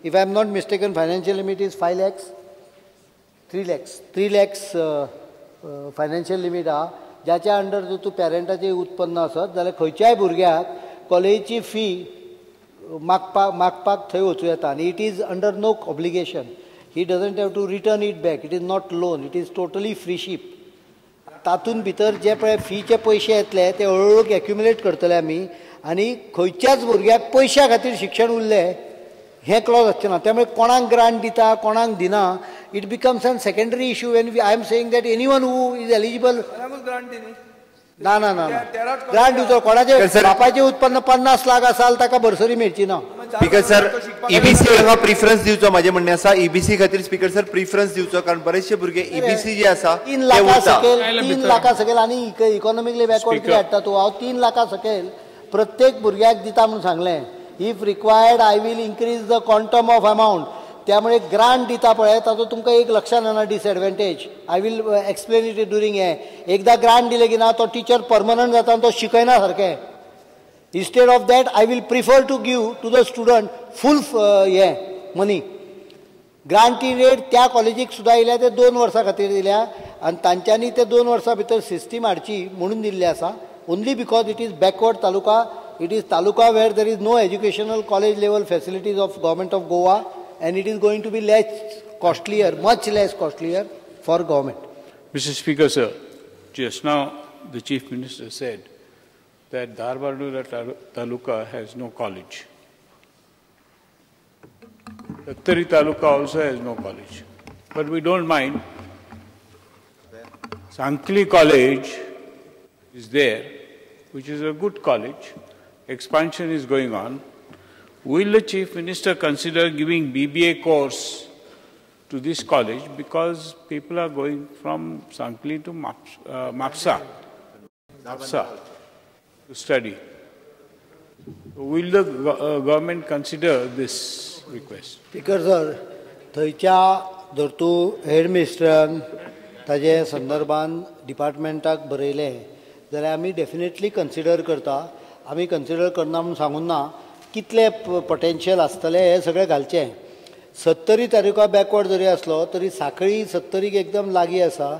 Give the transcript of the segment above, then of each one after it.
If I am not mistaken, financial limit is 5 lakhs, 3 lakhs, 3 lakhs financial limit आहा, ज्याच्या under जर तूं पॅरंटाचें उत्पन्न आसत जाल्यार खंयच्याय भुरग्याक कॉलेजीची फी मागपाक थंय वचूं येता. आनी it is under no obligation. He doesn't have to return it back. It is not loan, it is totally freeship. तातूंत भितर जे पळय फीचे पयशे येतले ते हळूहळू एक्युमुलेट करतले आमी आनी खंयच्याच भुरग्याक पयश्या खातीर शिक्षण उरलें हें क्लॉज आसचें ना. त्यामुळे कोणाक ग्रांट दिता कोणाक दिना, it becomes an secondary issue. When I am saying that anyone who is eligible. ना ना ना, ग्रांट दिवचो. कोणाचे बापायचें उत्पन्न 50 लाख आसाल ताका बर्सरी मेळची ना. स्पीकर सर, ईबीसी हांगा प्रिफरन्स दिवचो. म्हाजें म्हणणें आसा ईबीसी खातीर स्पीकर सर प्रिफरन्स दिवचो, कारण बरेचशे भुरगे ईबीसी जे आसा 3 लाखा सकयल, 3 लाखा सकयल आनी इकॉनॉमिकली बॅकवर्ड कितें हाडटा तूं. हांव 3 लाखा सकयल प्रत्येक भुरग्याक दिता म्हणून सांगलें. If required I will increase the quantum of amount. त्यामुळे ग्रांट दिता पळय ताचो तुमकां एक लक्षान येना disadvantage. I will explain it during हें. एकदां ग्रांट दिलें की ना तो टिचर परमनंट जाता आनी तो शिकयना सारकें. Instead of that I will prefer to give to the student full हें मनी. ग्रांटी रेट त्या कॉलेजीक सुद्दां येयल्या ते 2 वर्सां खातीर दिल्या आनी तांच्यांनी ते 2 वर्सां भितर सिस्टीम हाडची म्हणून दिल्ली आसा. Only because it is backward taluka, it is taluka where there is no educational college level facilities of government of Goa, and it is going to be less costlier, much less costlier for government. Mr. Speaker, sir, just now the Chief Minister said that Dharbandora Taluka has no college. Sattari Taluka also has no college. But we don't mind. Sankhali College is there, which is a good college. Expansion is going on. Will the Chief Minister consider giving BBA course to this college, because people are going from Sankhali to Mapsa to study? Will the government consider this request? Speaker sir, थंयच्या जर तूं head मिनिस्टरान ताजे संदर्भान डिपार्टमेंटाक बरयलें जाल्यार आमी definitely consider करता. आमी consider करना म्हूण सांगून ना, कितले पोटेन्शियल आसतलें हें सगळें घालचें. सत्तरी तालुका बॅकवर्ड जरी आसलो तरी सांखळी सत्तरीक एकदम लागीं आसा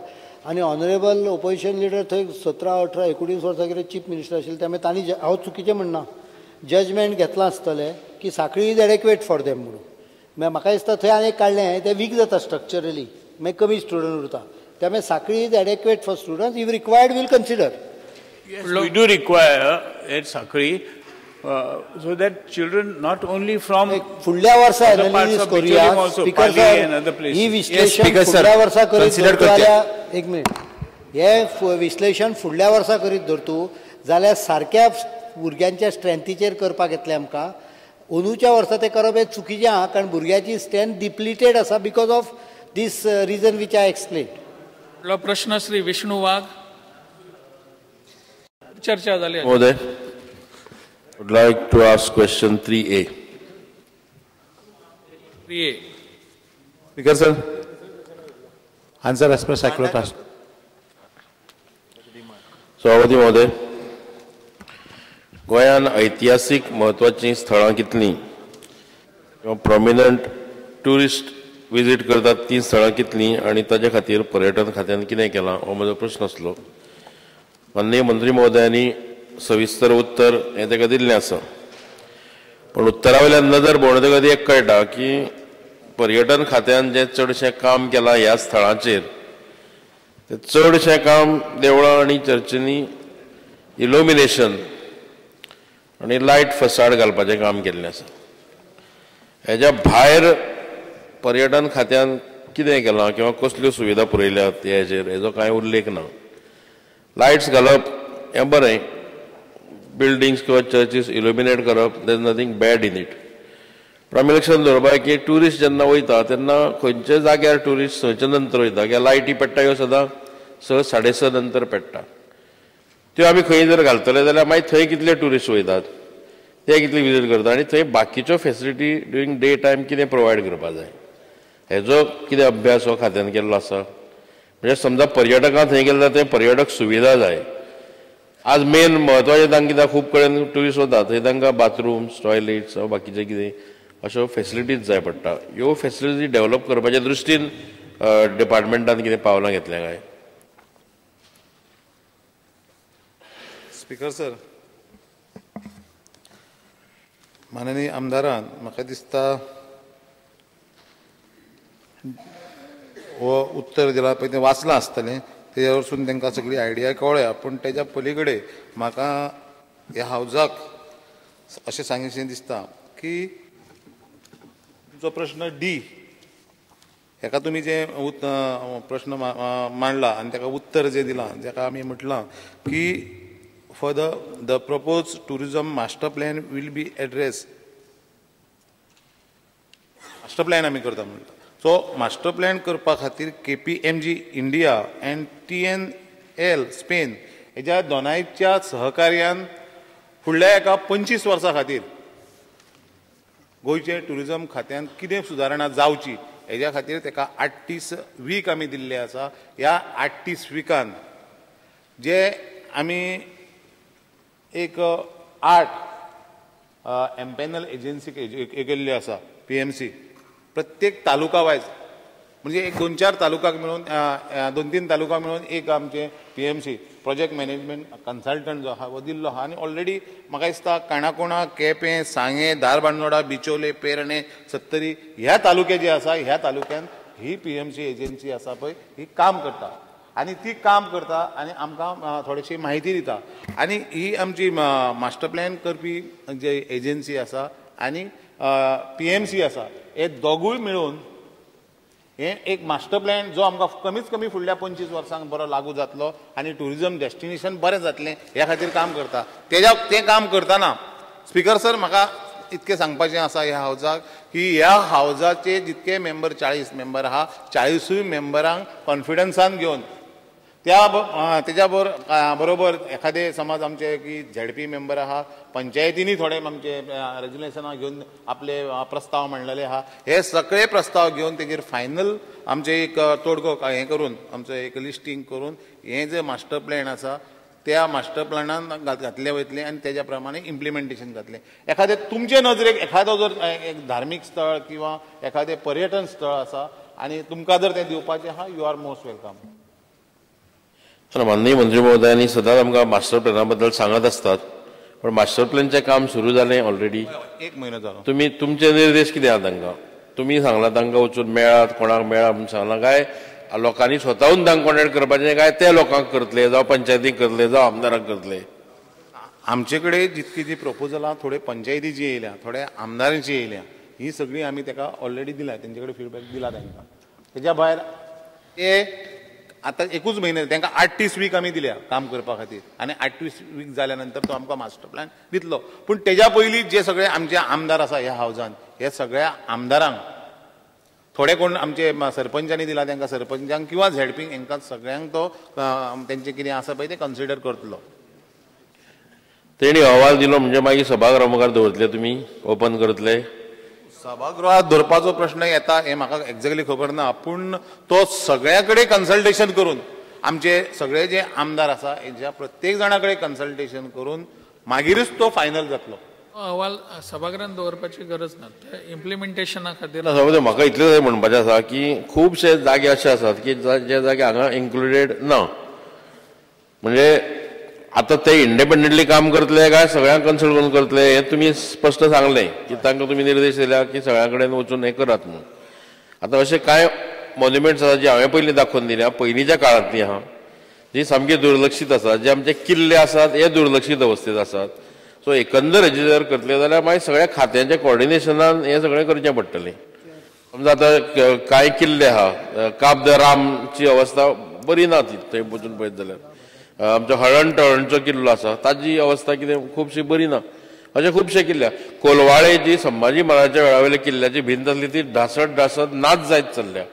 आनी ऑनरेबल ओपोजिशन लिडर थंय 17, 18, 19 वर्सां कितें चीफ मिनिस्टर आशिल्ले, त्यामुळे तांणी हांव चुकीचें म्हणना, जजमेंट घेतलां आसतलें की Sanquelim is adequate for them म्हणून. मागीर म्हाका दिसता थंय आनी एक काडलें तें वीक जाता स्ट्रक्चरली, मागीर कमी स्टुडंट उरता. त्यामुळे Sanquelim is adequate for students. If required will consider. We do require at Sanquelim so that children not only from फुडल्या वर्सा एनालिसिस करूया. स्पीकर सर, ही विश्लेषण फुडल्या वर्सा करीत जाल्यार, एक मिनिट, हे विश्लेषण फुडल्या वर्सा करीत धरतू जाल्यार सारक्या भुरग्यांच्या स्ट्रेंथीचेर करपाक येतलें आमकां. अंदूच्या वर्सा तें करप हें चुकीचें आहा, कारण भुरग्याची स्ट्रेंथ डिप्लिटेड आसा because of this reason which I explain. प्रश्न श्री विष्णू वाघ. चर्चा जाली. महोदय, would like to ask question 3A. 3A. Speaker sir, answer as per circular task. सभापती महोदय, गोंयांत ऐतिहासीक म्हत्वाचीं स्थळां कितलीं किंवा प्रोमिनंट ट्युरिस्ट विजीट करतात तीं स्थळां कितलीं आनी ताजे खातीर पर्यटन खात्यान कितें केलां हो म्हजो प्रश्न आसलो. माननीय मंत्री महोदयांनी सविस्तर उत्तर हें ताका दिल्लें आसा, पूण उत्तरा वयल्यान नदर भोंवतकच एक कळटा की पर्यटन खात्यान जें चडशें काम केलां ह्या स्थळांचेर तें चडशें काम देवळां आनी चर्चींनी इलुमिनेशन आनी लायट फसाड घालपाचें काम केल्लें आसा. हेज्या भायर पर्यटन खात्यान कितें केलां किंवा कसल्यो सुविधा पुरयल्यात हेजेर हेजो कांय उल्लेख ना. लायट्स घालप हें बरें, बिल्डिंग्स किंवा चर्चीस इल्युमिनेट करप, there is nothing bad in it. पूण आमी लक्षांत दवरपाक की ट्युरिस्ट जेन्ना वयता तेन्ना खंयच्या जाग्यार ट्युरिस्ट सच्या नंतर वयता, कित्याक लायटी पेट्टा ह्यो सदां 6, 6:30 नंतर पेट्टा, त्यो आमी खंय जर घालतले जाल्यार मागीर थंय कितले ट्युरिस्ट वयतात, ते कितले विजीट करता आनी थंय बाकीच्यो फेसिलिटी ड्युरींग डे टायम कितें प्रोवायड करपाक जाय हेजो कितें अभ्यास हो खात्यान केल्लो आसा. म्हणजे समजा पर्यटकां थंय गेले जाल्यार थंय पर्यटक सुविधा जाय. आज मेन म्हत्वाचें तांकां कित्याक खूब कडेन ट्युरिस्ट वता थंय तांकां बाथरूम्स, टॉयलेट्स बाकीचें कितें अश्यो फेसिलिटीज जाय पडटा. ह्यो फेसिलिटी डेव्हलप करपाच्या दृश्टीन डिपार्टमेंटान कितें पावलां घेतल्या काय? स्पीकर सर, माननीय आमदारान म्हाका दिसता हो उत्तर दिला पळय तें वाचलां आसतलें, तेज्या वरसून तांकां सगळी आयडिया कळ्ळ्या. पूण तेज्या पली कडेन म्हाका ह्या हावजाक अशें सांगीशें दिसता की तुमचो प्रश्न डी हेका तुमी जे प्रश्न मांडला आनी ताका उत्तर जें दिलां, जाका आमी म्हटलां की for the propose tourism master plan will be address. Master plan आमी करता म्हणटा. सो मास्टर प्लॅन करपा खातीर KPMG India and TNL Spain हेज्या दोनांयच्या सहकार्यान फुडल्या एका 25 वर्सां खातीर गोंयचे ट्युरिजम खात्यान कितें सुदारणा जावची हेज्या खातीर ताका 38 वीक आमी दिल्ले आसा. ह्या 38 विकान जे आमी एक 8 एम्पॅनल एजन्सी केल्ल्यो आसा PMC प्रत्येक तालुका वायज, म्हणजे एक 2-4 तालुकाक मेळून 2-3 तालुका मेळून एक आमचे PMC project management consultant जो आहा हो दिल्लो आहा. आनी ऑलरेडी म्हाका दिसता काणाकोणा, केपें, सांगें, धारबांदोडा, बिचोले, पेरणे, सत्तरी ह्या तालुके जे आसा ह्या तालुक्यान ही PMC agency आसा पळय ही काम करता आनी ती काम करता आनी आमकां थोडीशी म्हायती दिता. आनी ही आमची मास्टर प्लॅन करपी जे एजन्सी आसा आनी PMC आसा हे दोगूय मेळून हें एक मास्टर प्लॅन जो आमकां कमीत कमी फुडल्या 25 वर्सांक बरो लागू जातलो आनी ट्युरिजम डेस्टिनेशन बरें जातलें ह्या खातीर काम करता. तेज्या तें काम करतना स्पीकर सर म्हाका इतकें सांगपाचें आसा ह्या हावजाक की ह्या हावजाचे जितके मेंबर 40 मेंबर आहा 40 मेंबरांक कॉन्फिडन्सान घेवन त्या तेज्या बरोबर एखादे समज आमचे की ZP member आहा, पंचायतींनी थोडे आमचे रेजोल्युशनां घेवन आपले प्रस्ताव मांडलेले आहा, हे सगळे प्रस्ताव घेवन तेजेर फायनल आमचे एक तोडगो हें करून आमचो एक लिस्टींग करून हें जें मास्टर प्लॅन आसा त्या मास्टर प्लॅनान घातलें वयतलें आनी तेज्या प्रमाणे इम्प्लिमेंटेशन जातलें. एखादें तुमचे नजरेक एखादो जर एक धार्मीक स्थळ किंवा एखादें पर्यटन स्थळ आसा आनी तुमकां जर तें दिवपाचें आहा, you are most welcome. माननीय मंत्री महोदयांनी सदांच आमकां मास्टर प्लॅना बद्दल सांगत आसतात, पण मास्टर प्लॅनचें काम सुरू जालें ऑलरेडी, एक म्हयनो जालो. तुमी तुमचे निर्देश कितें आहा तांकां? तुमी सांगलां तांकां वचून मेळात, कोणाक मेळा म्हूण सांगलां काय लोकांनी स्वताहून तांकां कॉन्टेक्ट करपाचें काय ते लोकांक करतले, जावं पंचायतीक करतले, जावं आमदारांक करतले? आमचे कडेन जितकी जी प्रपोजलां थोडे पंचायतीची येयल्या, थोडे आमदारांची येयल्या, ही सगळी आमी ताका ऑलरेडी दिल्या, तेंचे कडेन फिडबॅक दिला तांकां. तेज्या भायर ते आतां एकूच म्हयने तांकां 38 वीक आमी दिल्या काम करपा खातीर आनी 38 वीक जाल्या नंतर तो आमकां मास्टर प्लॅन दितलो. पूण तेज्या पयलीं जे सगळे आमचे आमदार आसा ह्या हावजान हे सगळ्या आमदारांक थोडे कोण आमचे सरपंचांनी दिला तांकां सरपंचांक किंवा झेडपींक हांकां सगळ्यांक तो तेंचें कितें आसा पळय तें कन्सिडर करतलो. तेणी अहवाल दिलो म्हणजे मागीर सभागृहा मुखार दवरतले तुमी, ओपन करतले? सभागृहात दवरपाचो प्रश्न येता हें म्हाका एक्झॅक्टली खबर ना, पूण तो सगळ्या कडेन कन्सल्टेशन करून आमचे सगळे जे आमदार आसा हेज्या प्रत्येक जाणा कडेन कन्सल्टेशन करून मागीरूच तो फायनल जातलो. अहवाल सभागृहात दवरपाची गरज ना, ते इम्प्लिमेंटेशना खातीर. म्हाका इतलें म्हणपाचें आसा की खुबशे जागे अशे आसात की जे जागे हांगा इन्क्लुडेड ना, म्हणजे आतां ते इंडिपेंडंटली काम करतले काय सगळ्यांक कन्सल्ट करून करतले हें तुमी स्पश्ट सांगलें की तांकां तुमी निर्देश दिल्या की सगळ्यां कडेन वचून हें करात म्हणून. आतां अशे कांय मॉन्युमेंट्स आसा जी हांवें पयलीं दाखोवन दिल्या, पयलींच्या काळांतली आहा, जी सामकी दुर्लक्षीत आसा, जे आमचे किल्ले आसात हे दुर्लक्षीत अवस्थेंत आसात. सो एकंदर हेजेर जर करतले जाल्यार मागीर सगळ्या खात्यांच्या कॉर्डिनेशनान हें सगळें करचें पडटलें. समजा आतां कांय किल्ले आहा, काब the रामची अवस्था बरी ना ती थंय वचून पळयत जाल्यार, आमचो हळण टळणचो किल्लो आसा ताजी अवस्था कितें खुबशी बरी ना, अशे खुबशे किल्ले. कोलवाळे जी संभाजी महाराजाच्या वेळा वयल्या किल्ल्याची भिंत आसली ती ढासत ढासत नाच जायत चल्ल्या.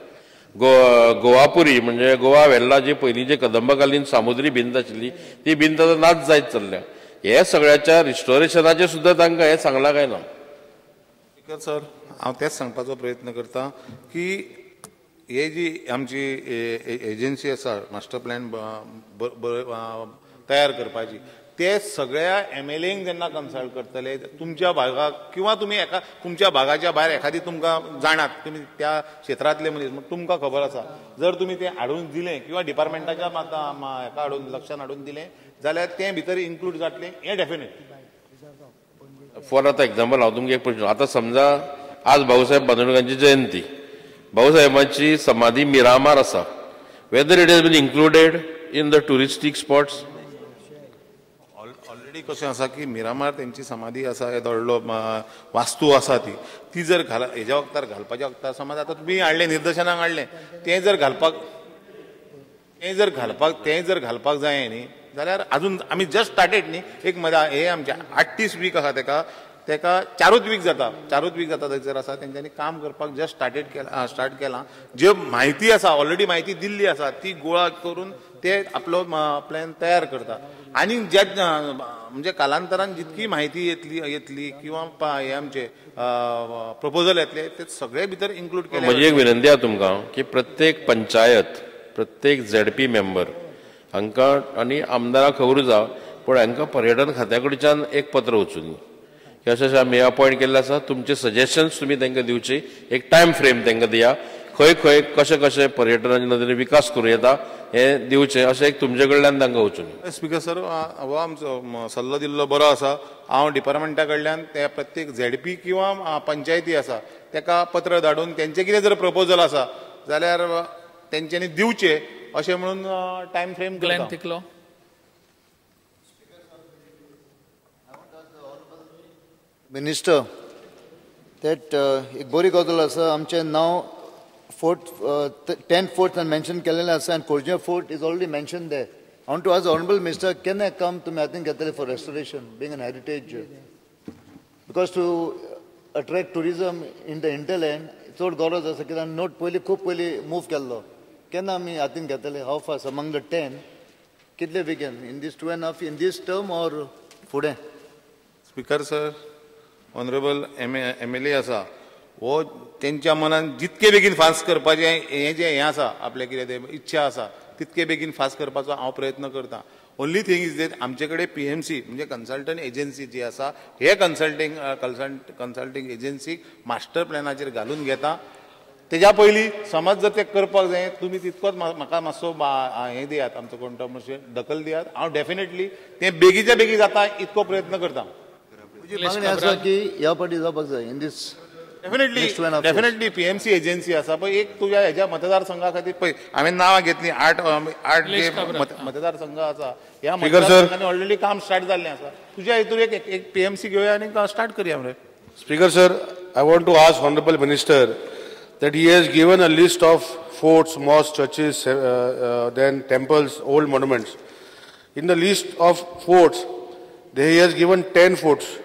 गोवापुरी म्हणजे गोवा वेल्ला जी पयलींची कदंबकालीन सामुद्री भिंत आशिल्ली ती भिंत आतां नाच जायत चल्ल्या. हे सगळ्याच्या रिस्टोरेशनाचेर सुद्दां तांकां हें सांगलां काय ना? सर हांव तेंच सांगपाचो प्रयत्न करता की हे जी आमची एजन्सी आसा मास्टर प्लॅन तयार करपाची, ते सगळ्या एमएलएंक जेन्ना कन्सल्ट करतले तुमच्या भागाक किंवा तुमी एका तुमच्या भागाच्या भायर एखादी तुमकां जाणात तुमी त्या क्षेत्रांतले मनीस म्हण तुमकां खबर आसा, जर तुमी तें हाडून दिलें किंवा डिपार्टमेंटाच्या हेका हाडून लक्षान हाडून दिलें जाल्यार तें भितर इन्क्लूड जातलें हें डेफिनेट. फॉर आतां एग्जाम्पल हांव तुमकां एक प्रश्न, आतां समजा आज भाऊसाहेब बांदोडकारांची जयंती, भाऊसाहेबांची समाधी मिरामार आसा, whether it has been included in the touristic spots? Already कशें आसा की मिरामार तेंची समाधी आसा, येदो व्हडलो वास्तू आसा, ती ती जर घाल हेज्या वखदार घालपाच्या वखदार समज आतां तुमी हाडलें निदर्शनाक हाडलें तें जर घालपाक तें जर घालपाक जाय न्ही जाल्यार आजून आमी जस्ट स्टार्टेड न्ही एक मजा हे आमचे 38 वीक आसा तेका तेका 4 वीक जाता, 4 वीक जाता थंयसर आसा तेंच्यांनी काम करपाक जस्ट स्टार्टेड केलां, स्टार्ट केलां. ज्यो म्हायती आसा ऑलरेडी म्हायती दिल्ली आसा ती गोळा करून ते आपलो प्लॅन तयार करता आनी ज्या म्हणजे कालांतरान जितकी म्हायती येतली किंवा हे आमचे प्रपोजल येतले ते सगळे भितर इन्क्लूड केले. म्हजी एक विनंती आसा तुमकां की प्रत्येक पंचायत, प्रत्येक झेडपी मेंबर हांकां आनी आमदाराक खबरूच आसा, पूण हांकां पर्यटन खात्या कडच्यान एक पत्र वचूनी की अशें अशें आमी अपॉयंट केल्लें आसा, तुमचे सजेशन्स तुमी तांकां दिवची, एक टायम फ्रेम तांकां दिया, खंय खंय कशें कशें पर्यटनाच्या नदरेन विकास करूं येता हें दिवचें, अशें एक तुमचे कडल्यान तांकां वचून. स्पिकर सर, हो आमचो सल्लो दिल्लो बरो आसा. हांव डिपार्टमेंटा कडल्यान त्या प्रत्येक झेडपी किंवा पंचायती आसा ताका पत्र धाडून तेंचें कितें जर प्रपोजल आसा जाल्यार तेंच्यांनी दिवचें अशें म्हणून टायम फ्रेम करता. मिनिस्टर, that एक बरी गजाल आसा, आमचें नांव फोर्ट 10 फोर्ट्स मेन्शन केलेलें आसा आनी Corjuem fort is already mention there. I want to ask honourable minister, केन्ना काम तुमी हातीन घेतले for restoration being an heritage, because to attract tourism in the hinterland चड गरज आसा, कित्याक नोट पयलीं खूब पयलीं मूव केल्लो, केन्ना आमी हातीन घेतले? हाव फास्ट अमंग the 10 कितले weekend in this 2.5 in this term or फुडें? Speaker sir, honourable MLA आसा हो तेंच्या मनान जितके बेगीन फास्ट करपाचें हें जें हें आसा आपलें कितें तें इच्छा आसा तितके बेगीन फास्ट करपाचो हांव प्रयत्न करता. ओनली थिंग is that आमचे कडेन PMC म्हणजे कन्सल्टंट एजन्सी जी आसा हे कन्सल्टींग एजन्सीक मास्टर प्लॅनाचेर घालून घेता. तेज्या पयलीं समज जर तें करपाक जाय तुमी तितकोच म्हाका मातसो हें दियात, आमचो कोण तो मातशें दखल दियात, हांव डेफिनेटली तें बेगीच्या बेगीन जाता इतको प्रयत्न करता. मागणी आसा की ह्या फावटी जावपाक जाय in this. Definitely definitely PMC agency आसा पळय एक तुज्या हेज्या मतदारसंघा खातीर पळय हांवें नांवां घेतलीं 8 जे मतदारसंघ आसा ह्या मतदारसंघांनी ऑलरेडी काम स्टार्ट जाल्लें आसा, तुज्या हितून एक PMC घेवया आनी स्टार्ट करया मरे. Speaker sir, I want to ask honourable minister that he has given a list of forts, mosques, churches, then temples, old monuments. In the list of forts, he has given 10 forts.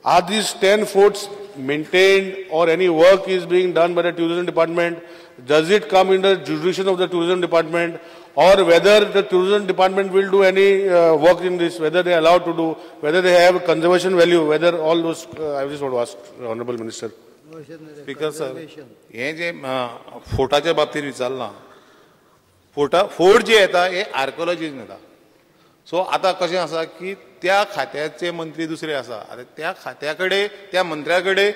Are these 10 forts maintained or any work is being done by the tourism department? Does it come in the jurisdiction of the tourism department, or whether the tourism department will do any work in this, whether they are allowed to do, whether they have conservation value, whether all those, I just want to ask Honorable Minister. Speaker sir, हे जे फोर्टाच्या बाबतीत विचारलां, fort जे येता हे आर्किओलॉजीन येता. So आतां कशें आसा की त्या खात्याचे मंत्री दुसरे आसा, आतां त्या खात्या कडेन त्या मंत्र्या कडेन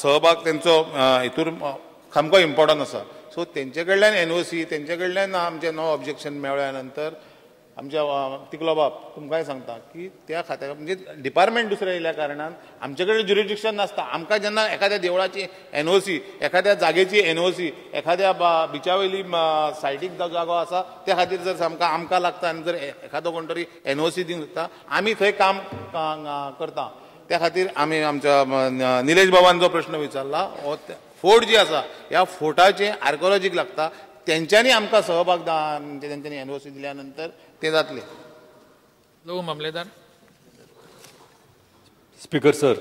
सहभाग तेंचो हितूर सामको इम्पोर्टंट आसा. सो तेंचे कडल्यान NOC, तेंचे कडल्यान आमचें नो ऑब्जेक्शन मेळ्ळ्या नंतर आमच्या तिकलो बाब तुमकांय सांगता की त्या खात्या म्हणजे डिपार्टमेंट दुसरें येयल्या कारणान आमचे कडेन ज्युरिडिक्शन नासता. आमकां जेन्ना एखाद्या देवळाची NOC, एखाद्या जागेची NOC, एखाद्या बिचा वयली सायटीक जागो आसा त्या खातीर जर सामकां आमकां लागता आनी जर एखादो कोण तरी NOC दिवंक शकता आमी थंय काम करता. त्या खातीर आमी आमच्या निलेश बाबान जो प्रश्न विचारला हो फोर्ट जी आसा ह्या फोर्टाचें आर्किओलॉजीक लागता, तेंच्यांनी आमकां सहभाग तेंच्यांनी NOC दिल्या नंतर ते जातले. लोक मामलेदार. Speaker sir,